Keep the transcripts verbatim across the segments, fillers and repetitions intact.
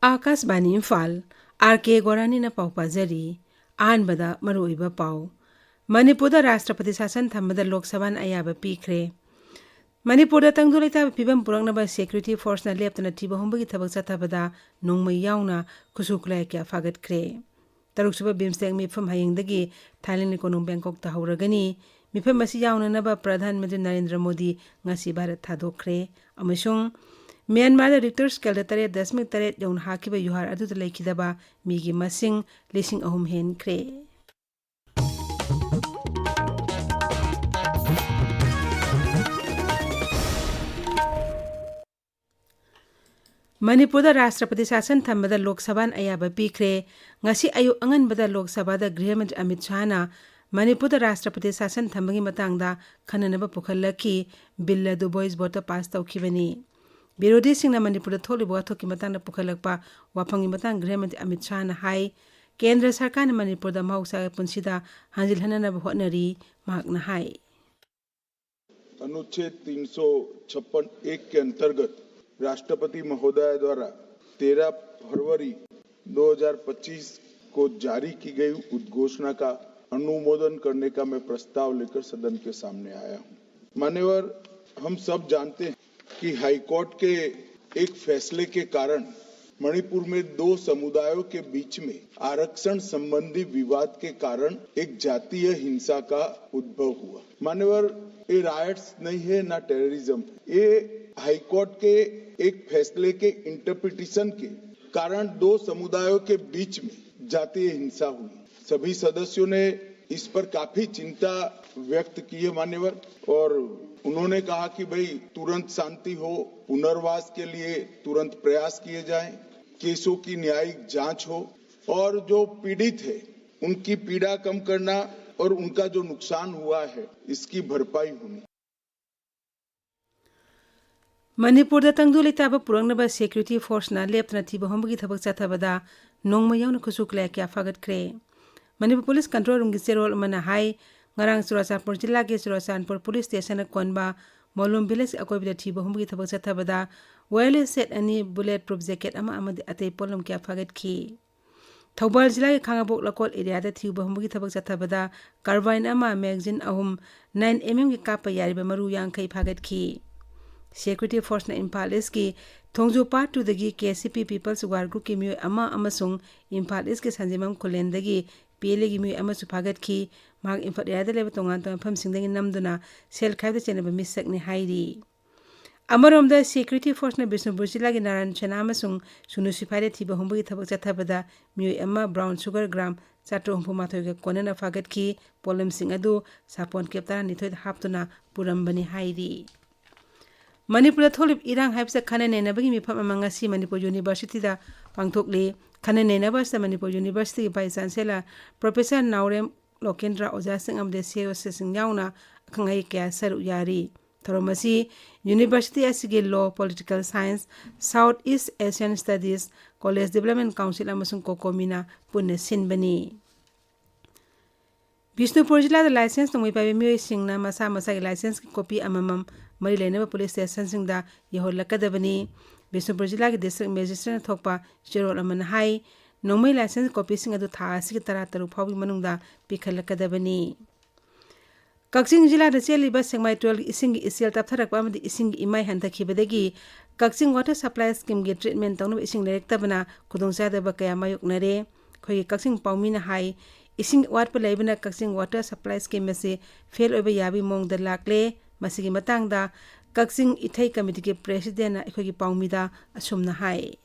ꯑꯥꯀꯥꯁꯕꯥꯅꯤ Imphal, R ꯀꯦ ꯒꯣꯔꯥꯅꯤꯅ ꯄꯥꯎ ꯄꯥꯖꯔꯤ꯫ ꯑꯍꯥꯟꯕꯗ ꯃꯔꯨꯑꯣꯏꯕ ꯄꯥꯎ꯫ ꯃꯅꯤꯄꯨꯔꯗ ꯔꯥꯁꯇ꯭ꯔꯄꯇꯤ ꯁꯥꯁꯟ ꯊꯝꯕꯗ ꯂꯣꯛ ꯁꯚꯥꯅ ꯑꯌꯥꯕ ꯄꯤꯈ꯭ꯔꯦ꯫ ꯃꯅꯤꯄꯨꯔꯗ ꯇꯪꯗꯨ ꯂꯩꯇꯥꯕ ꯐꯤꯕꯝ ꯄꯨꯔꯛꯅꯕ ꯁꯦꯀ꯭ꯌꯨꯔꯤꯇꯤ ꯐꯣꯔꯁꯅ ꯂꯦꯞꯇꯅ ꯊꯤꯕ ꯍꯨꯝꯕꯒꯤ ꯊꯕꯛ ꯆꯠꯊꯕꯗ ꯅꯣꯡꯃꯩ ꯌꯥꯎꯅ ꯈꯨꯠꯁꯨ ꯈꯨꯠꯂꯥꯏ ꯀꯌꯥ ꯐꯥꯒꯠꯈ꯭ꯔꯦ꯫ ꯇꯔꯨꯛꯁꯨꯕ ꯕꯤꯝꯁꯇꯦꯛ ꯃꯤꯐꯝ ꯍꯌꯦꯡꯗꯒꯤ ꯊꯥꯏꯂꯦꯟ ꯀꯣꯅꯨꯡ ꯕꯦꯡꯀꯣꯛꯇ ꯍꯧꯔꯒꯅꯤ꯫ ꯃꯤꯐꯝ ꯑꯁꯤ ꯌꯥꯎꯅꯅꯕ ꯄ꯭ꯔꯙꯥꯟ ꯃꯟꯇ꯭ꯔꯤ ꯅꯔꯦꯟꯗ꯭ꯔ ꯃꯣꯗꯤ ꯉꯁꯤ ꯚꯥꯔꯠ ꯊꯥꯗꯣꯛꯈ꯭ꯔꯦ꯫ ꯑꯃꯁꯨꯡ ꯃ꯭ꯌꯥꯟꯃꯥꯔꯗ ꯔꯤꯛꯇꯔ ꯁ꯭ꯀꯦꯜꯗ ꯇꯔꯦꯠ ꯗꯁꯃꯤꯛ ꯇꯔꯦꯠ ꯌꯧꯅ ꯍꯥꯈꯤꯕ ꯌꯨꯍꯥꯔ ꯑꯗꯨꯗ ꯂꯩꯈꯤꯗꯕ ꯃꯤꯒꯤ ꯃꯁꯤꯡ ꯂꯤꯁꯤꯡ ꯑꯍꯨꯝ ꯍꯦꯟꯈ꯭ꯔꯦ꯫ ꯃꯅꯤꯄꯨꯔꯗ ꯔꯥꯁꯇ꯭ꯔꯄꯇꯤ ꯁꯥꯁꯟ ꯊꯝꯕꯗ ꯂꯣꯛ ꯁꯚꯥꯅ ꯑꯌꯥꯕ ꯄꯤꯈ꯭ꯔꯦ꯫ ꯉꯁꯤ ꯑꯌꯨꯛ ꯑꯉꯟꯕꯗ ꯂꯣꯛ ꯁꯚꯥꯗ ꯒ꯭ꯔꯤꯍ ꯃꯟꯇ꯭ꯔꯤ ꯑꯃꯤꯠ ꯁꯥꯍꯅ ꯃꯅꯤꯄꯨꯔꯗ ꯔꯥꯁꯇ꯭ꯔꯄꯇꯤ ꯁꯥꯁꯟ ꯊꯝꯕꯒꯤ ꯃꯇꯥꯡꯗ ꯈꯟꯅꯅꯕ ꯄꯨꯈꯠꯂꯛꯈꯤ꯫ ꯕꯤꯜ ꯑꯗꯨ ꯚꯣꯏꯁ ꯚꯣꯠꯇ ꯄꯥꯁ ꯇꯧꯈꯤꯕꯅꯤ꯫ ꯕꯤꯔꯣꯙꯤꯁꯤꯡꯅ ꯃꯅꯤꯄꯨꯔꯗ ꯊꯣꯛꯂꯤꯕ ꯋꯥꯊꯣꯛꯀꯤ ꯃꯇꯥꯡꯗ ꯄꯨꯈꯠꯂꯛꯄ ꯋꯥꯐꯝꯒꯤ ꯃꯇꯥꯡꯗ ꯒ꯭ꯔꯤꯍ ꯃꯟꯇ꯭ꯔꯤ ꯑꯃꯤꯠ ꯁꯥꯍꯅ ꯍꯥꯏ, ꯀꯦꯟꯗ꯭ꯔ ꯁꯔꯀꯥꯔꯅ ꯃꯅꯤꯄꯨꯔꯗ ꯃꯍꯧꯁꯥꯒꯤ ꯄꯨꯟꯁꯤꯗ ꯍꯟꯖꯤꯜꯍꯟꯅꯅꯕ ꯍꯣꯠꯅꯔꯤ, ꯃꯍꯥꯛꯅ ꯍꯥꯏ꯫ अनुच्छेद तीन सौ छप्पन एक के अंतर्गत राष्ट्रपति महोदय द्वारा तेरह फरवरी दो हज़ार पच्चीस को जारी की गई उद्घोषणा का अनुमोदन करने का मैं प्रस्ताव लेकर सदन के सामने आया हूं। मान्यवर, हम सब जानते हैं कि हाईकोर्ट के एक फैसले के कारण मणिपुर में दो समुदायों के बीच में आरक्षण संबंधी विवाद के कारण एक जातीय हिंसा का उद्भव हुआ। मान्यवर, ये रायट्स नहीं है, ना टेररिज्म। ये हाईकोर्ट के एक फैसले के इंटरप्रिटेशन के कारण दो समुदायों के बीच में जातीय हिंसा हुई। सभी सदस्यों ने इस पर काफी चिंता व्यक्त की है, मान्यवर, और उन्होंने कहा कि भाई, तुरंत शांति हो, पुनर्वास के लिए तुरंत प्रयास किए जाएं, केसों की न्यायिक जांच हो और जो पीड़ित है, उनकी पीड़ा कम करना और उनका जो नुकसान हुआ है, इसकी भरपाई होनी। ꯃꯅꯤꯄꯨꯔꯗ ꯇꯪꯗꯨ ꯂꯩꯇꯥꯕ ꯄꯨꯔꯛꯅꯕ ꯁꯦꯀ꯭ꯌꯨꯔꯤꯇꯤ ꯐꯣꯔꯁꯅ ꯂꯦꯞꯇꯅ ꯊꯤꯕ ꯍꯨꯝꯕꯒꯤ ꯊꯕꯛ ꯆꯠꯊꯕꯗ ꯅꯣꯡꯃꯩ ꯌꯥꯎꯅ ꯈꯨꯠꯁꯨ ꯈꯨꯠꯂꯥꯏ ꯀꯌꯥ ꯐꯥꯒꯠꯈ꯭ꯔꯦ꯫ ꯃꯅꯤꯄꯨꯔ ꯄꯨꯂꯤꯁ ꯀꯟꯇ꯭ꯔꯣꯜ ꯔꯨꯝꯒꯤ ꯆꯦꯔꯣꯜ ꯑꯃꯅ ꯍꯥꯏ, ꯉꯔꯥꯡ ꯆꯨꯔꯥꯆꯥꯟꯄꯨꯔ ꯖꯤꯂꯥꯒꯤ ꯆꯨꯔꯥꯆꯥꯟꯄꯨꯔ ꯄꯨꯂꯤꯁ ꯁ꯭ꯇꯦꯁꯟꯅ ꯀꯣꯟꯕ ꯃꯣꯂꯨꯝ ꯚꯤꯂꯦꯖ ꯑꯀꯣꯏꯕꯗ ꯊꯤꯕ ꯍꯨꯝꯕꯒꯤ ꯊꯕꯛ ꯆꯠꯊꯕꯗ Wireless set ꯑꯅꯤ, bullet proof jacket ꯑꯃ ꯑꯃꯗꯤ ꯑꯇꯩ ꯄꯣꯠꯂꯝ ꯀꯌꯥ ꯐꯥꯒꯠꯈꯤ꯫ ꯊꯧꯕꯥꯜ ꯖꯤꯂꯥꯒꯤ ꯈꯥꯉꯕꯣꯛ ꯂꯀꯣꯜ ꯑꯦꯔꯤꯌꯥꯗ ꯊꯤꯕ ꯍꯨꯝꯕꯒꯤ ꯊꯕꯛ ꯆꯠꯊꯕꯗ carbine ꯑꯃ, magazine ꯑꯍꯨꯝ, nine M M ꯒꯤ ꯀꯥꯞꯄ ꯌꯥꯔꯤꯕ ꯃꯔꯨ ꯌꯥꯡꯈꯩ ꯐꯥꯒꯠꯈꯤ꯫ Security Forceꯅ ꯏꯝꯐꯥꯜ ꯏꯁꯀꯤ ꯊꯣꯡꯖꯨ Part Twoꯗꯒꯤ K C P People's War Groupꯀꯤ ꯃꯤꯑꯣꯏ ꯑꯃ ꯑꯃꯁꯨꯡ ꯏꯝꯐꯥꯜ ꯏꯁꯀꯤ ꯁꯟꯖꯦꯟꯕꯝ ꯈꯨꯂꯦꯟꯗꯒꯤ P L Aꯒꯤ ꯃꯤꯑꯣꯏ ꯑꯃꯁꯨ ꯐꯥꯒꯠꯈꯤ꯫ ꯃꯍꯥꯛ ꯏꯝꯐꯥꯜ ꯑꯦꯔꯤꯌꯥꯗ ꯂꯩꯕ ꯇꯣꯉꯥꯟ ꯇꯣꯉꯥꯟꯕ ꯃꯐꯝꯁꯤꯡꯗꯒꯤ ꯅꯝꯗꯨꯅ ꯁꯦꯜ ꯈꯥꯏꯕꯗ ꯆꯦꯟꯅꯕ ꯃꯤꯁꯛꯅꯤ ꯍꯥꯏꯔꯤ꯫ ꯑꯃꯔꯣꯝꯗ, Security Forceꯅ ꯕꯤꯁꯅꯨꯄꯨꯔ ꯖꯤꯂꯥꯒꯤ ꯅꯥꯔꯥꯌꯟ ꯁꯦꯅꯥ ꯑꯃꯁꯨꯡ ꯁꯨꯅꯨ ꯁꯤꯐꯥꯏꯗ ꯊꯤꯕ ꯍꯨꯝꯕꯒꯤ ꯊꯕꯛ ꯆꯠꯊꯕꯗ ꯃꯤꯑꯣꯏ ꯑꯃ brown sugar gram ꯆꯥꯇ꯭ꯔꯨꯛ ꯍꯨꯝꯐꯨ ꯃꯥꯊꯣꯏꯒ ꯀꯣꯟꯅꯅ ꯐꯥꯒꯠꯈꯤ꯫ ꯄꯣꯠꯂꯝꯁꯤꯡ ꯑꯗꯨ ꯁꯥꯄꯣꯟ ꯀꯦꯞ ꯇꯔꯥꯅꯤꯊꯣꯏꯗ ꯍꯥꯞꯇꯨꯅ ꯄꯨꯔꯝꯕꯅꯤ ꯍꯥꯏꯔꯤ꯫ ꯃꯅꯤꯄꯨꯔꯗ ꯊꯣꯛꯂꯤꯕ ꯏꯔꯥꯡ ꯍꯥꯏꯕꯁꯤꯗ ꯈꯟꯅ ꯅꯩꯅꯕꯒꯤ ꯃꯤꯐꯝ ꯑꯃ ꯉꯁꯤ ꯃꯅꯤꯄꯨꯔ ꯌꯨꯅꯤꯚꯔꯁꯤꯇꯤꯗ ꯄꯥꯡꯊꯣꯛꯂꯤ꯫ ꯈꯟꯅ ꯅꯩꯅꯕ ꯑꯁꯤꯗ ꯃꯅꯤꯄꯨꯔ ꯌꯨꯅꯤꯚꯔꯁꯤꯇꯤꯒꯤ Vice Chancellor Professor ꯅꯥꯎꯔꯦꯝ ꯂꯣꯀꯦꯟꯗ꯭ꯔ, ꯑꯣꯖꯥꯁꯤꯡ ꯑꯃꯗꯤ C E Oꯁꯤꯡ ꯌꯥꯎꯅ ꯑꯈꯪ ꯑꯍꯩ ꯀꯌꯥ ꯁꯔꯨꯛ ꯌꯥꯔꯤ꯫ ꯊꯧꯔꯝ ꯑꯁꯤ ꯌꯨꯅꯤꯚꯔꯁꯤꯇꯤ ꯑꯁꯤꯒꯤ Law, Political Science, South East Asian Studies, College Development Council ꯑꯃꯁꯨꯡ ꯀꯣꯀꯣꯃꯤꯅ ꯄꯨꯟꯅ ꯁꯤꯟꯕꯅꯤ꯫ ꯕꯤꯁꯅꯨꯄꯨꯔ ꯖꯤꯂꯥꯗ license ꯅꯣꯡꯃꯩ ꯄꯥꯏꯕ ꯃꯤꯑꯣꯏꯁꯤꯡꯅ ꯃꯁꯥ ꯃꯁꯥꯒꯤ licenseꯀꯤ copy ꯑꯃꯃꯝ ꯃꯔꯤ ꯂꯩꯅꯕ police stationꯁꯤꯡꯗ ꯌꯧꯍꯜꯂꯛꯀꯗꯕꯅꯤ꯫ ꯕꯤꯁꯅꯨꯄꯨꯔ ꯖꯤꯂꯥꯒꯤ District Magistrateꯅ ꯊꯣꯛꯄ ꯆꯦꯔꯣꯜ ꯑꯃꯅ ꯍꯥꯏ, ꯅꯣꯡꯃꯩ license copyꯁꯤꯡ ꯑꯗꯨ ꯊꯥ ꯑꯁꯤꯒꯤ ꯇꯔꯥꯇꯔꯨꯛ ꯐꯥꯎꯒꯤ ꯃꯅꯨꯡꯗ ꯄꯤꯈꯠꯂꯛꯀꯗꯕꯅꯤ꯫ ꯀꯛꯆꯤꯡ ꯖꯤꯂꯥꯗ ꯆꯦꯜꯂꯤꯕ ꯁꯦꯛꯃꯥꯏ ꯇꯨꯔꯦꯜꯒꯤ ꯏꯁꯤꯡꯒꯤ ꯏꯆꯦꯜ ꯇꯞꯊꯔꯛꯄ ꯑꯃꯗꯤ ꯏꯁꯤꯡꯒꯤ ꯏꯃꯥꯏ ꯍꯟꯊꯈꯤꯕꯗꯒꯤ ꯀꯛꯆꯤꯡ Water Supply Schemeꯒꯤ treatment ꯇꯧꯅꯕ ꯏꯁꯤꯡ ꯂꯩꯔꯛꯇꯕꯅ ꯈꯨꯗꯣꯡꯆꯥꯗꯕ ꯀꯌꯥ ꯃꯥꯌꯣꯛꯅꯔꯦ꯫ ꯑꯩꯈꯣꯏꯒꯤ ꯀꯛꯆꯤꯡ ꯄꯥꯎꯃꯤꯅ ꯍꯥꯏ, ꯏꯁꯤꯡ ꯑꯋꯥꯠꯄ ꯂꯩꯕꯅ ꯀꯛꯆꯤꯡ Water Supply Scheme ꯑꯁꯤ fail ꯑꯣꯏꯕ ꯌꯥꯕꯒꯤ ꯃꯑꯣꯡꯗ ꯂꯥꯛꯂꯦ꯫ ꯃꯁꯤꯒꯤ ꯃꯇꯥꯡꯗ ꯀꯛꯆꯤꯡ ꯏꯊꯩ committeeꯒꯤ presidentꯅ ꯑꯩꯈꯣꯏꯒꯤ ꯄꯥꯎꯃꯤꯗ ꯑꯁꯨꯝꯅ ꯍꯥꯏ꯫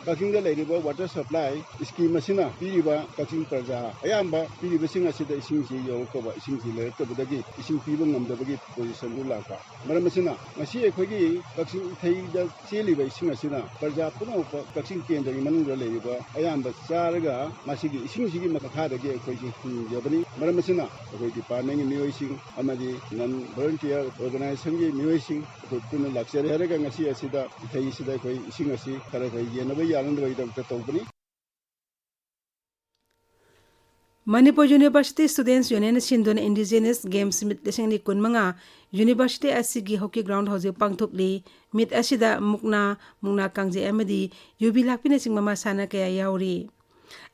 ꯀꯛꯆꯤꯡꯗ ꯂꯩꯔꯤꯕ water supply scheme ꯑꯁꯤꯅ ꯄꯤꯔꯤꯕ ꯀꯛꯆꯤꯡ ꯄ꯭ꯔꯖꯥ ꯑꯌꯥꯝꯕ ꯄꯤꯔꯤꯕꯁꯤꯡ ꯑꯁꯤꯗ ꯏꯁꯤꯡꯁꯤ ꯌꯧꯔꯛꯇꯕ, ꯏꯁꯤꯡꯁꯤ ꯂꯩꯔꯛꯇꯕꯗꯒꯤ ꯏꯁꯤꯡ ꯄꯤꯕ ꯉꯝꯗꯕꯒꯤ positionꯗꯨ ꯂꯥꯛꯄ꯫ ꯃꯔꯝ ꯑꯁꯤꯅ ꯉꯁꯤ ꯑꯩꯈꯣꯏꯒꯤ ꯀꯛꯆꯤꯡ ꯏꯊꯩꯗ ꯆꯦꯜꯂꯤꯕ ꯏꯁꯤꯡ ꯑꯁꯤꯅ ꯄ꯭ꯔꯖꯥ ꯄꯨꯝꯅꯃꯛꯄ ꯀꯛꯆꯤꯡ ꯀꯦꯟꯗ꯭ꯔꯒꯤ ꯃꯅꯨꯡꯗ ꯂꯩꯔꯤꯕ ꯑꯌꯥꯝꯕ ꯆꯥꯔꯒ ꯃꯁꯤꯒꯤ ꯏꯁꯤꯡꯁꯤꯒꯤ ꯃꯈꯥꯗꯒꯤ ꯑꯩꯈꯣꯏꯁꯤ ꯍꯤꯡꯖꯕꯅꯤ꯫ ꯃꯔꯝ ꯑꯁꯤꯅ ꯑꯩꯈꯣꯏ departmentꯀꯤ ꯃꯤꯑꯣꯏꯁꯤꯡ ꯑꯃꯗꯤ non volunteer organizationꯒꯤ ꯃꯤꯑꯣꯏꯁꯤꯡ ꯑꯩꯈꯣꯏ ꯄꯨꯟꯅ ꯂꯥꯛꯆꯔꯦ ꯍꯥꯏꯔꯒ ꯉꯁꯤ ꯑꯁꯤꯗ ꯏꯊꯩ ꯑꯁꯤꯗ ꯑꯩꯈꯣꯏ ꯏꯁꯤꯡ ꯑꯁꯤ ꯈꯔ ꯈꯔ ꯌꯦꯟꯅꯕ ꯌꯥꯅꯅꯕꯒꯤꯗꯃꯛꯇ ꯇꯧꯕꯅꯤ꯫ ꯃꯅꯤꯄꯨꯔ University Students Union ꯁꯤꯟꯗꯨꯅ Indigenous Games Meet ꯂꯤꯁꯤꯡ ꯑꯅꯤ ꯀꯨꯟꯃꯉꯥ University ꯑꯁꯤꯒꯤ hockey ground ꯍꯧꯖꯤꯛ ꯄꯥꯡꯊꯣꯛꯂꯤ꯫ Meet ꯑꯁꯤꯗ ꯃꯨꯛꯅꯥ, ꯃꯨꯛꯅꯥ ꯀꯥꯡꯖꯩ ꯑꯃꯗꯤ ꯌꯨꯕꯤ ꯂꯥꯛꯄꯤꯅꯆꯤꯡꯕ ꯃꯁꯥꯟꯅ ꯀꯌꯥ ꯌꯥꯎꯔꯤ꯫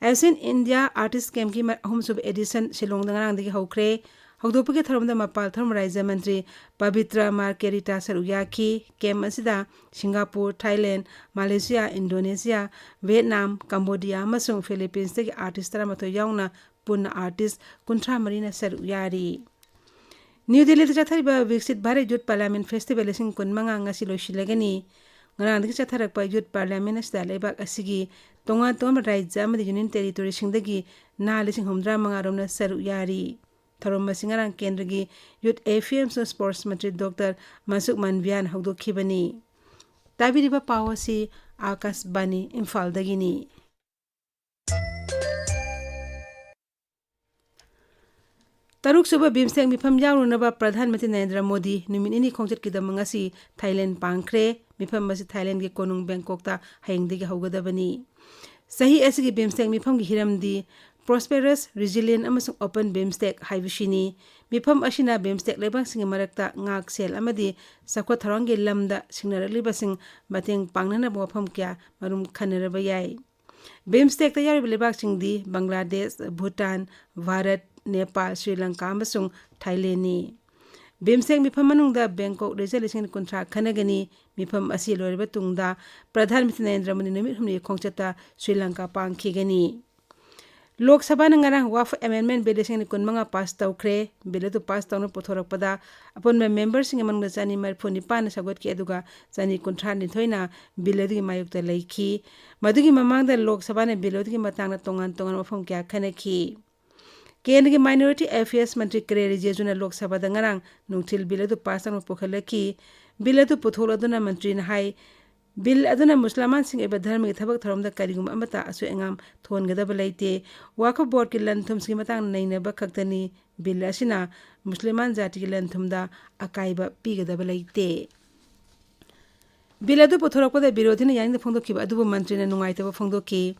Asian India Artist Campꯀꯤ ꯃ-, ꯑꯍꯨꯝꯁꯨꯕ edition ꯁꯤꯂꯣꯡꯗ ꯉꯔꯥꯡꯗꯒꯤ ꯍꯧꯈ꯭ꯔꯦ꯫ ꯍꯧꯗꯣꯛꯄꯒꯤ ꯊꯧꯔꯝꯗ ꯃꯄꯥꯜ ꯊꯧꯔꯝ ꯔꯥꯖ꯭ꯌ ꯃꯟꯇ꯭ꯔꯤ ꯄꯕꯤꯇ꯭ꯔ ꯃꯥꯔꯀꯦꯔꯤꯇꯥ ꯁꯔꯨꯛ ꯌꯥꯈꯤ꯫ Camp ꯑꯁꯤꯗ Singapore, Thailand, Malaysia, Indonesia, Vietnam, Cambodia ꯑꯃꯁꯨꯡ ꯐꯤꯂꯤꯄꯤꯟꯁꯇꯒꯤ artist ꯇꯔꯥꯃꯥꯊꯣꯏ ꯌꯥꯎꯅ ꯄꯨꯟꯅ artist ꯀꯨꯟꯊ꯭ꯔꯥ ꯃꯔꯤꯅ ꯁꯔꯨꯛ ꯌꯥꯔꯤ꯫ ꯅ꯭ꯌꯨ ꯗꯤꯜꯂꯤꯗ ꯆꯠꯊꯔꯤꯕ ꯕꯤꯛꯁꯤꯠ ꯚꯥꯔꯠ Youth Parliament Festival ꯂꯤꯁꯤꯡ ꯀꯨꯟꯃꯉꯥ ꯉꯁꯤ ꯂꯣꯏꯁꯤꯜꯂꯒꯅꯤ꯫ ꯉꯔꯥꯡꯗꯒꯤ ꯆꯠꯊꯔꯛꯄ Youth Parliament ꯑꯁꯤꯗ ꯂꯩꯕꯥꯛ ꯑꯁꯤꯒꯤ ꯇꯣꯉꯥꯟ ꯇꯣꯉꯥꯟꯕ ꯔꯥꯖ꯭ꯌ ꯑꯃꯗꯤ Union Territoryꯁꯤꯡꯗꯒꯤ ꯅꯍꯥ ꯂꯤꯁꯤꯡ ꯍꯨꯝꯐꯨꯇꯔꯥ ꯃꯉꯥ ꯔꯣꯝꯅ ꯁꯔꯨꯛ ꯌꯥꯔꯤ꯫ ꯊꯧꯔꯝ ꯑꯁꯤ ꯉꯔꯥꯡ ꯀꯦꯟꯗ꯭ꯔꯒꯤ Youth Affairs ꯑꯃꯁꯨꯡ Sports ꯃꯟꯇ꯭ꯔꯤ ꯗꯣꯛꯇꯔ ꯃꯟꯁꯨꯈ ꯃꯥꯟꯗꯤꯌꯥꯅ ꯍꯧꯗꯣꯛꯈꯤꯕꯅꯤ꯫ ꯇꯥꯕꯤꯔꯤꯕ ꯄꯥꯎ ꯑꯁꯤ ꯑꯥꯀꯥꯁꯕꯥꯅꯤ ꯏꯝꯐꯥꯜꯗꯒꯤꯅꯤ꯫ ꯇꯔꯨꯛꯁꯨꯕ BIMSTEC ꯃꯤꯐꯝ ꯌꯥꯎꯔꯨꯅꯕ ꯄ꯭ꯔꯙꯥꯟ ꯃꯟꯇ꯭ꯔꯤ ꯅꯔꯦꯟꯗ꯭ꯔ ꯃꯣꯗꯤ ꯅꯨꯃꯤꯠ ꯅꯤꯅꯤ ꯈꯣꯡꯆꯠꯀꯤꯗꯃꯛ ꯉꯁꯤ ꯊꯥꯏꯂꯦꯟ ꯄꯥꯡꯈ꯭ꯔꯦ꯫ ꯃꯤꯐꯝ ꯑꯁꯤ ꯊꯥꯏꯂꯦꯟꯒꯤ ꯀꯣꯅꯨꯡ ꯕꯦꯡꯀꯣꯛꯇ ꯍꯌꯦꯡꯗꯒꯤ ꯍꯧꯒꯗꯕꯅꯤ꯫ ꯆꯍꯤ ꯑꯁꯤꯒꯤ BIMSTEC ꯃꯤꯐꯝꯒꯤ ꯍꯤꯔꯝꯗꯤ Prosperous, Resilient ꯑꯃꯁꯨꯡ Open BIMSTEC ꯍꯥꯏꯕꯁꯤꯅꯤ꯫ ꯃꯤꯐꯝ ꯑꯁꯤꯅ BIMSTEC ꯂꯩꯕꯥꯛꯁꯤꯡꯒꯤ ꯃꯔꯛꯇ ꯉꯥꯛꯁꯦꯜ ꯑꯃꯗꯤ ꯆꯥꯎꯈꯠ ꯊꯧꯔꯥꯡꯒꯤ ꯂꯝꯗ ꯁꯤꯡꯅꯔꯛꯂꯤꯕꯁꯤꯡ ꯃꯇꯦꯡ ꯄꯥꯡꯅꯅꯕ ꯋꯥꯐꯝ ꯀꯌꯥ ꯃꯔꯨꯝ ꯈꯟꯅꯔꯕ ꯌꯥꯏ꯫ BIMSTECꯇ ꯌꯥꯎꯔꯤꯕ ꯂꯩꯕꯥꯛꯁꯤꯡꯗꯤ ꯕꯪꯒ꯭ꯂꯥꯗꯦꯁ, ꯚꯨꯇꯥꯟ, ꯚꯥꯔꯠ, ꯅꯦꯄꯥꯜ, ꯁ꯭ꯔꯤ ꯂꯪꯀꯥ ꯑꯃꯁꯨꯡ ꯊꯥꯏꯂꯦꯟꯅꯤ꯫ BIMSTEC ꯃꯤꯐꯝ ꯃꯅꯨꯡꯗ ꯕꯦꯡꯀꯣꯛ ꯔꯤꯖꯟ ꯂꯤꯁꯤꯡ ꯀꯨꯟꯊ꯭ꯔꯥ ꯈꯟꯅꯒꯅꯤ꯫ ꯃꯤꯐꯝ ꯑꯁꯤ ꯂꯣꯏꯔꯕ ꯇꯨꯡꯗ ꯄ꯭ꯔꯙꯥꯟ ꯃꯟꯇ꯭ꯔꯤ ꯅꯔꯦꯟꯗ꯭ꯔ ꯃꯣꯗꯤ ꯅꯨꯃꯤꯠ ꯍꯨꯝꯅꯤꯒꯤ ꯈꯣꯡꯆꯠꯇ ꯁ꯭ꯔꯤ ꯂꯪꯀꯥ ꯄꯥꯡꯈꯤꯒꯅꯤ꯫ ꯂꯣꯛ ꯁꯚꯥꯅ ꯉꯔꯥꯡ Waqf Amendment Bill ꯂꯤꯁꯤꯡ ꯑꯅꯤ ꯀꯨꯟꯃꯉꯥ pass ꯇꯧꯈ꯭ꯔꯦ꯫ Bill ꯑꯗꯨ pass ꯇꯧꯅꯕ ꯄꯨꯊꯣꯔꯛꯄꯗ ꯑꯄꯨꯟꯕ memberꯁꯤꯡꯒꯤ ꯃꯅꯨꯡꯗ ꯆꯅꯤ ꯃꯔꯤꯐꯨ ꯅꯤꯄꯥꯟꯅ ꯁꯧꯒꯠꯈꯤ, ꯑꯗꯨꯒ ꯆꯅꯤ ꯀꯨꯟꯊ꯭ꯔꯥ ꯅꯤꯊꯣꯏꯅ bill ꯑꯗꯨꯒꯤ ꯃꯥꯌꯣꯛꯇ ꯂꯩꯈꯤ꯫ ꯃꯗꯨꯒꯤ ꯃꯃꯥꯡꯗ ꯂꯣꯛ ꯁꯚꯥꯅ bill ꯑꯗꯨꯒꯤ ꯃꯇꯥꯡꯗ ꯇꯣꯉꯥꯟ ꯇꯣꯉꯥꯟꯕ ꯋꯥꯐꯝ ꯀꯌꯥ ꯈꯟꯅꯈꯤ꯫ ꯀꯦꯟꯗ꯭ꯔꯒꯤ Minority Affairs ꯃꯟꯇ꯭ꯔꯤ ꯀꯤꯔꯦꯟ ꯔꯤꯖꯤꯖꯨꯅ ꯂꯣꯛ ꯁꯚꯥꯗ ꯉꯔꯥꯡ ꯅꯨꯡꯊꯤꯜ bill ꯑꯗꯨ pass ꯇꯧꯅꯕ ꯄꯨꯈꯠꯂꯛꯈꯤ꯫ Bill ꯑꯗꯨ ꯄꯨꯊꯣꯛꯂꯗꯨꯅ ꯃꯟꯇ꯭ꯔꯤꯅ ꯍꯥꯏ, bill ꯑꯗꯨꯅ ꯃꯨꯁꯂꯃꯥꯟꯁꯤꯡꯒꯤ ꯑꯣꯏꯕ ꯙꯔꯃꯒꯤ ꯊꯕꯛ ꯊꯧꯔꯝꯗ ꯀꯔꯤꯒꯨꯝꯕ ꯑꯃꯠꯇ ꯑꯁꯣꯏ ꯑꯉꯥꯝ ꯊꯣꯛꯍꯟꯒꯗꯕ ꯂꯩꯇꯦ꯫ ꯋꯥꯀꯐ ꯕꯣꯔꯗꯀꯤ ꯂꯟ ꯊꯨꯝꯁꯤꯒꯤ ꯃꯇꯥꯡꯗ ꯅꯩꯅꯕ ꯈꯛꯇꯅꯤ꯫ Bill ꯑꯁꯤꯅ ꯃꯨꯁꯂꯤꯃꯥꯟ ꯖꯥꯇꯤꯒꯤ ꯂꯟ ꯊꯨꯝꯗ ꯑꯀꯥꯏꯕ ꯄꯤꯒꯗꯕ ꯂꯩꯇꯦ꯫ Bill ꯑꯗꯨ ꯄꯨꯊꯣꯔꯛꯄꯗ ꯕꯤꯔꯣꯙꯤꯅ ꯌꯥꯅꯤꯡꯗꯕ ꯐꯣꯡꯗꯣꯛꯈꯤꯕ ꯑꯗꯨꯕꯨ ꯃꯟꯇ꯭ꯔꯤꯅ ꯅꯨꯡꯉꯥꯏꯇꯕ ꯐꯣꯡꯗꯣꯛꯈꯤ꯫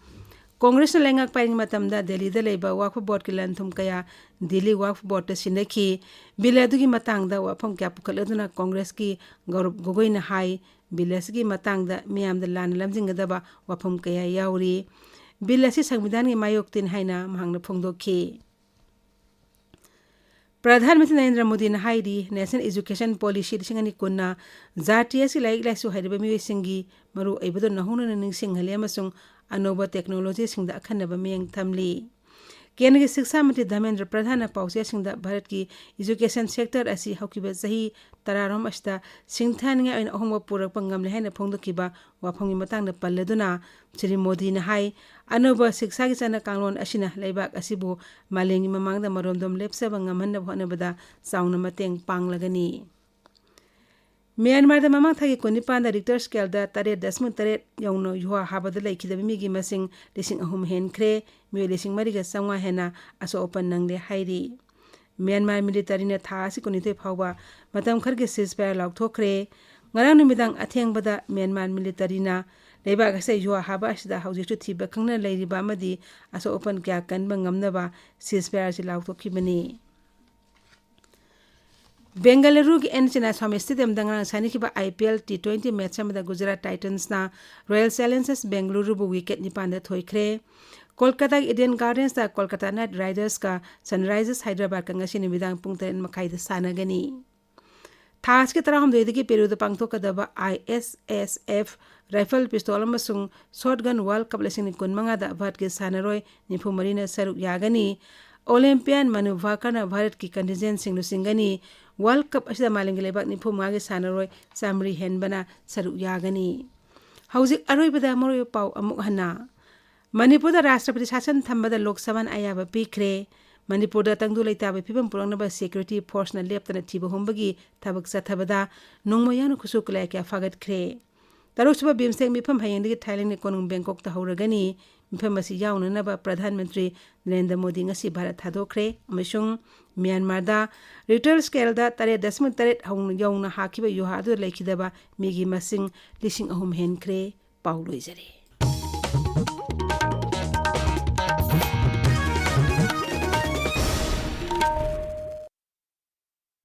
ꯀꯣꯡꯒ꯭ꯔꯦꯁꯅ ꯂꯩꯉꯥꯛ ꯄꯥꯏꯔꯤꯉꯩ ꯃꯇꯝꯗ ꯗꯦꯜꯂꯤꯗ ꯂꯩꯕ ꯋꯥꯛꯐ ꯕꯣꯔꯗꯀꯤ ꯂꯟ ꯊꯨꯝ ꯀꯌꯥ ꯗꯤꯜꯂꯤ ꯋꯥꯛꯐ ꯕꯣꯔꯗꯇ ꯁꯤꯟꯅꯈꯤ꯫ ꯕꯤꯜ ꯑꯗꯨꯒꯤ ꯃꯇꯥꯡꯗ ꯋꯥꯐꯝ ꯀꯌꯥ ꯄꯨꯈꯠꯂꯗꯨꯅ ꯀꯣꯡꯒ꯭ꯔꯦꯁꯀꯤ ꯒꯧꯔꯕ ꯒꯣꯒꯣꯏꯅ ꯍꯥꯏ, ꯕꯤꯜ ꯑꯁꯤꯒꯤ ꯃꯇꯥꯡꯗ ꯃꯤꯌꯥꯝꯗ ꯂꯥꯟꯅ ꯂꯝꯖꯤꯡꯒꯗꯕ ꯋꯥꯐꯝ ꯀꯌꯥ ꯌꯥꯎꯔꯤ꯫ ꯕꯤꯜ ꯑꯁꯤ ꯁꯪꯕꯤꯙꯥꯟꯒꯤ ꯃꯥꯌꯣꯛꯇꯅꯤ ꯍꯥꯏꯅ ꯃꯍꯥꯛꯅ ꯐꯣꯡꯗꯣꯛꯈꯤ꯫ ꯄ꯭ꯔꯙꯥꯟ ꯃꯟꯇ꯭ꯔꯤ ꯅꯔꯦꯟꯗ꯭ꯔ ꯃꯣꯗꯤꯅ ꯍꯥꯏꯔꯤ, National Education Policy ꯂꯤꯁꯤꯡ ꯑꯅꯤ ꯀꯨꯟꯅ ꯖꯥꯇꯤ ꯑꯁꯤ ꯂꯥꯏꯔꯤꯛ ꯂꯥꯏꯁꯨ ꯍꯩꯔꯕ ꯃꯤꯑꯣꯏꯁꯤꯡꯒꯤ ꯃꯔꯨ ꯑꯣꯏꯕꯗꯨ ꯅꯧꯍꯧꯅꯅ ꯅꯤꯡꯁꯤꯡꯍꯜꯂꯤ ꯑꯃꯁꯨꯡ ꯑꯅꯧꯕ ꯇꯦꯛꯅꯣꯂꯣꯖꯤꯁꯤꯡꯗ ꯑꯈꯟꯅꯕ ꯃꯤꯠꯌꯦꯡ ꯊꯝꯂꯤ꯫ ꯀꯦꯟꯗ꯭ꯔꯒꯤ ꯁꯤꯛꯁꯥ ꯃꯟꯇ꯭ꯔꯤ ꯙꯔꯃꯦꯟꯗ꯭ꯔ ꯄ꯭ꯔꯙꯥꯟꯅ ꯄꯥꯎꯆꯦꯁꯤꯡꯗ ꯚꯥꯔꯠꯀꯤ education sector ꯑꯁꯤ ꯍꯧꯈꯤꯕ ꯆꯍꯤ ꯇꯔꯥꯔꯣꯝ ꯑꯁꯤꯗ ꯁꯤꯡꯊꯥꯅꯤꯡꯉꯥꯏ ꯑꯣꯏꯅ ꯑꯍꯣꯡꯕ ꯄꯨꯔꯛꯄ ꯉꯝꯂꯦ ꯍꯥꯏꯅ ꯐꯣꯡꯗꯣꯛꯈꯤꯕ ꯋꯥꯐꯝꯒꯤ ꯃꯇꯥꯡꯗ ꯄꯜꯂꯗꯨꯅ ꯁ꯭ꯔꯤ ꯃꯣꯗꯤꯅ ꯍꯥꯏ, ꯑꯅꯧꯕ ꯁꯤꯛꯁꯥꯒꯤ ꯆꯠꯅ ꯀꯥꯡꯂꯣꯟ ꯑꯁꯤꯅ ꯂꯩꯕꯥꯛ ꯑꯁꯤꯕꯨ ꯃꯥꯂꯦꯝꯒꯤ ꯃꯃꯥꯡꯗ ꯃꯔꯣꯝꯗꯣꯝ ꯂꯦꯞꯆꯕ ꯉꯝꯍꯟꯅꯕ ꯍꯣꯠꯅꯕꯗ ꯆꯥꯎꯅ ꯃꯇꯦꯡ ꯄꯥꯡꯂꯒꯅꯤ꯫ ꯃ꯭ꯌꯥꯟꯃꯥꯔꯗ ꯃꯃꯥꯡ ꯊꯥꯒꯤ ꯀꯨꯟꯅꯤꯄꯥꯟꯗ Richter scaleꯗ ꯇꯔꯦꯠ ꯗꯁꯃꯤꯛ ꯇꯔꯦꯠ ꯌꯧꯅ ꯌꯨꯍꯥ ꯍꯥꯕꯗ ꯂꯩꯈꯤꯗꯕ ꯃꯤꯒꯤ ꯃꯁꯤꯡ ꯂꯤꯁꯤꯡ ꯑꯍꯨꯝ ꯍꯦꯟꯈ꯭ꯔꯦ꯫ ꯃꯤꯑꯣꯏ ꯂꯤꯁꯤꯡ ꯃꯔꯤꯒ ꯆꯥꯝꯃꯉꯥ ꯍꯦꯟꯅ ꯑꯁꯣꯛ ꯑꯄꯟ ꯅꯪꯂꯦ ꯍꯥꯏꯔꯤ꯫ ꯃ꯭ꯌꯥꯟꯃꯥꯔ militaryꯅ ꯊꯥ ꯑꯁꯤ ꯀꯨꯟꯅꯤꯊꯣꯏ ꯐꯥꯎꯕ ꯃꯇꯝ ꯈꯔꯒꯤ ceasefire ꯂꯥꯎꯊꯣꯛꯈ꯭ꯔꯦ꯫ ꯉꯔꯥꯡ ꯅꯨꯃꯤꯗꯥꯡ ꯑꯊꯦꯡꯕꯗ ꯃ꯭ꯌꯥꯟꯃꯥꯔ militaryꯅ ꯂꯩꯕꯥꯛ ꯑꯁꯤꯗ ꯌꯨꯍꯥ ꯍꯥꯕ ꯑꯁꯤꯗ ꯍꯧꯖꯤꯛꯁꯨ ꯊꯤꯕ ꯈꯪꯗꯅ ꯂꯩꯔꯤꯕ ꯑꯃꯗꯤ ꯑꯁꯣꯛ ꯑꯄꯟ ꯀꯌꯥ ꯀꯟꯕ ꯉꯝꯅꯕ ceasefire ꯑꯁꯤ ꯂꯥꯎꯊꯣꯛꯈꯤꯕꯅꯤ꯫ ꯕꯦꯡꯒꯂꯨꯔꯨꯒꯤ ꯑꯦꯟ ꯆꯤꯟꯅꯥꯁ꯭ꯋꯥꯃꯤ stadiumꯗ ꯉꯔꯥꯡ ꯁꯥꯟꯅꯈꯤꯕ IPL T twenty match ꯑꯃꯗ ꯒꯨꯖꯔꯥꯠ Titansꯅ Royal Challengers Bengaluruꯕꯨ wicket ꯅꯤꯄꯥꯟꯗ ꯊꯣꯏꯈ꯭ꯔꯦ꯫ ꯀꯣꯜꯀꯇꯥꯒꯤ Eden Gardensꯇ ꯀꯣꯜꯀꯇꯥ Knight Ridersꯀ Sunrisers Hyderabadꯀ ꯉꯁꯤ ꯅꯨꯃꯤꯗꯥꯡ ꯄꯨꯡ ꯇꯔꯦꯠ ꯃꯈꯥꯏꯗ ꯁꯥꯟꯅꯒꯅꯤ꯫ ꯊꯥ ꯑꯁꯤꯒꯤ ꯇꯔꯥꯍꯨꯝꯗꯣꯏꯗꯒꯤ ꯄꯦꯔꯨꯗ ꯄꯥꯡꯊꯣꯛꯀꯗꯕ ISSF rifle, pistol ꯑꯃꯁꯨꯡ shotgun World Cup ꯂꯤꯁꯤꯡ ꯑꯅꯤ ꯀꯨꯟꯃꯉꯥꯗ ꯚꯥꯔꯠꯀꯤ ꯁꯥꯟꯅꯔꯣꯏ ꯅꯤꯐꯨ ꯃꯔꯤꯅ ꯁꯔꯨꯛ ꯌꯥꯒꯅꯤ꯫ Olympian Manu Bhakerꯅ ꯚꯥꯔꯠꯀꯤ contingentꯁꯤꯡ ꯂꯨꯆꯤꯡꯒꯅꯤ꯫ World Cup ꯑꯁꯤꯗ ꯃꯥꯂꯦꯝꯒꯤ ꯂꯩꯕꯥꯛ ꯅꯤꯐꯨ ꯃꯉꯥꯒꯤ ꯁꯥꯟꯅꯔꯣꯏ ꯆꯥꯃꯔꯤ ꯍꯦꯟꯕꯅ ꯁꯔꯨꯛ ꯌꯥꯒꯅꯤ꯫ ꯍꯧꯖꯤꯛ ꯑꯔꯣꯏꯕꯗ ꯃꯔꯨꯑꯣꯏꯕ ꯄꯥꯎ ꯑꯃꯨꯛ ꯍꯟꯅ꯫ ꯃꯅꯤꯄꯨꯔꯗ ꯔꯥꯁꯇ꯭ꯔꯄꯇꯤ ꯁꯥꯁꯟ ꯊꯝꯕꯗ ꯂꯣꯛ ꯁꯚꯥꯅ ꯑꯌꯥꯕ ꯄꯤꯈ꯭ꯔꯦ꯫ ꯃꯅꯤꯄꯨꯔꯗ ꯇꯪꯗꯨ ꯂꯩꯇꯥꯕꯒꯤ ꯐꯤꯕꯝ ꯄꯨꯔꯛꯅꯕ security forceꯅ ꯂꯦꯞꯇꯅ ꯊꯤꯕ ꯍꯨꯝꯕꯒꯤ ꯊꯕꯛ ꯆꯠꯊꯕꯗ ꯅꯣꯡꯃ ꯌꯥꯝꯅ ꯈꯨꯠꯁꯨ ꯈꯨꯠꯂꯥꯏ ꯀꯌꯥ ꯐꯥꯒꯠꯈ꯭ꯔꯦ꯫ ꯇꯔꯨꯛꯁꯨꯕ BIMSTEC ꯃꯤꯐꯝ ꯍꯌꯦꯡꯗꯒꯤ ꯊꯥꯏꯂꯦꯟꯒꯤ ꯀꯣꯅꯨꯡ ꯕꯦꯡꯀꯣꯛꯇ ꯍꯧꯔꯒꯅꯤ꯫ ꯃꯤꯐꯝ ꯑꯁꯤ ꯌꯥꯎꯅꯅꯕ ꯄ꯭ꯔꯙꯥꯟ ꯃꯟꯇ꯭ꯔꯤ ꯅꯔꯦꯟꯗ꯭ꯔ ꯃꯣꯗꯤ ꯉꯁꯤ ꯚꯥꯔꯠ ꯊꯥꯗꯣꯛꯈ꯭ꯔꯦ ꯑꯃꯁꯨꯡ ꯃ꯭ꯌꯥꯟꯃꯥꯔꯗ Richter scaleꯗ ꯇꯔꯦꯠ ꯗꯁꯃꯤꯛ ꯇꯔꯦꯠ ꯍꯧꯅ ꯌꯧꯅ ꯍꯥꯈꯤꯕ ꯌꯨꯍꯥ ꯑꯗꯨꯗ ꯂꯩꯈꯤꯗꯕ ꯃꯤꯒꯤ ꯃꯁꯤꯡ ꯂꯤꯁꯤꯡ ꯑꯍꯨꯝ ꯍꯦꯟꯈ꯭ꯔꯦ꯫ ꯄꯥꯎ ꯂꯣꯏꯖꯔꯦ꯫